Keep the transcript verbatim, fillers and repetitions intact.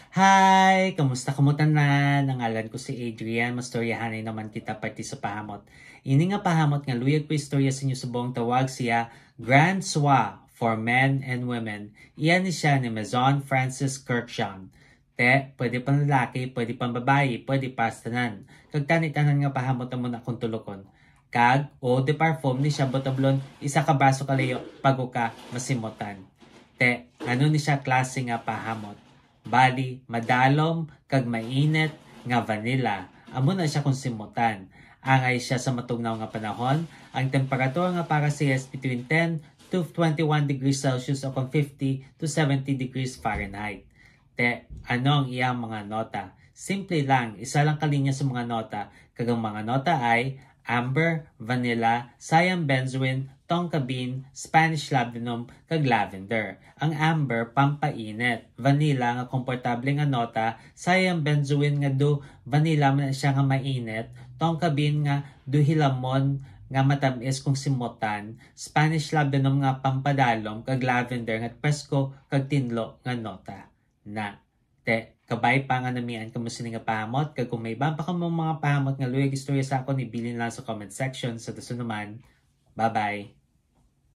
Hi! Kamusta kamo tanan? Ang ngalan ko si Adrian. Mastoryahanay naman kita parte sa pahamot. Ini nga pahamot nga luyag ko istorya sa inyo subong tawag siya Grand Soir for Men and Women. Iya ni siya ni Maison Francis Kurkdjian. Te, pwede pang lalaki, pwede pang babayi, pwede para sa tanan. Kag tani tanan nga pahamot amo na akong tulokon. Kag eau de parfum ni siya botablon isa ka braso kalayo bago ka masimutan. Te, ano ni siya klase nga pahamot? Bali, madalom kag mainit nga vanilla. Amo na siya kung simutan. Angay siya sa matugnaw nga panahon, ang temperatura nga para siya is between ten to twenty-one degrees Celsius o kung fifty to seventy degrees Fahrenheit. Te, ano ang iyang mga nota? Simple lang, isa lang ka linya sa mga nota, kag ang mga nota ay amber, vanilla, cyan benzoin, tonka bean, Spanish labdanum, kag lavender. Ang amber, pampainit. Vanilla nga komportable nga nota, cyan benzoin nga do vanilla man siya nga mainit, tonka bean nga do hilamon nga matamis kung simutan, Spanish labdanum nga pampadalom, kag lavender nga presko kag tinlo nga nota. Na, te, kabay pa nga namian kamo sini nga pahamot, kag kung may iban pa kamo mga pahamot nga luyag istorya sa akon, ibilin lang sa comment section. Sa dason naman, bye-bye.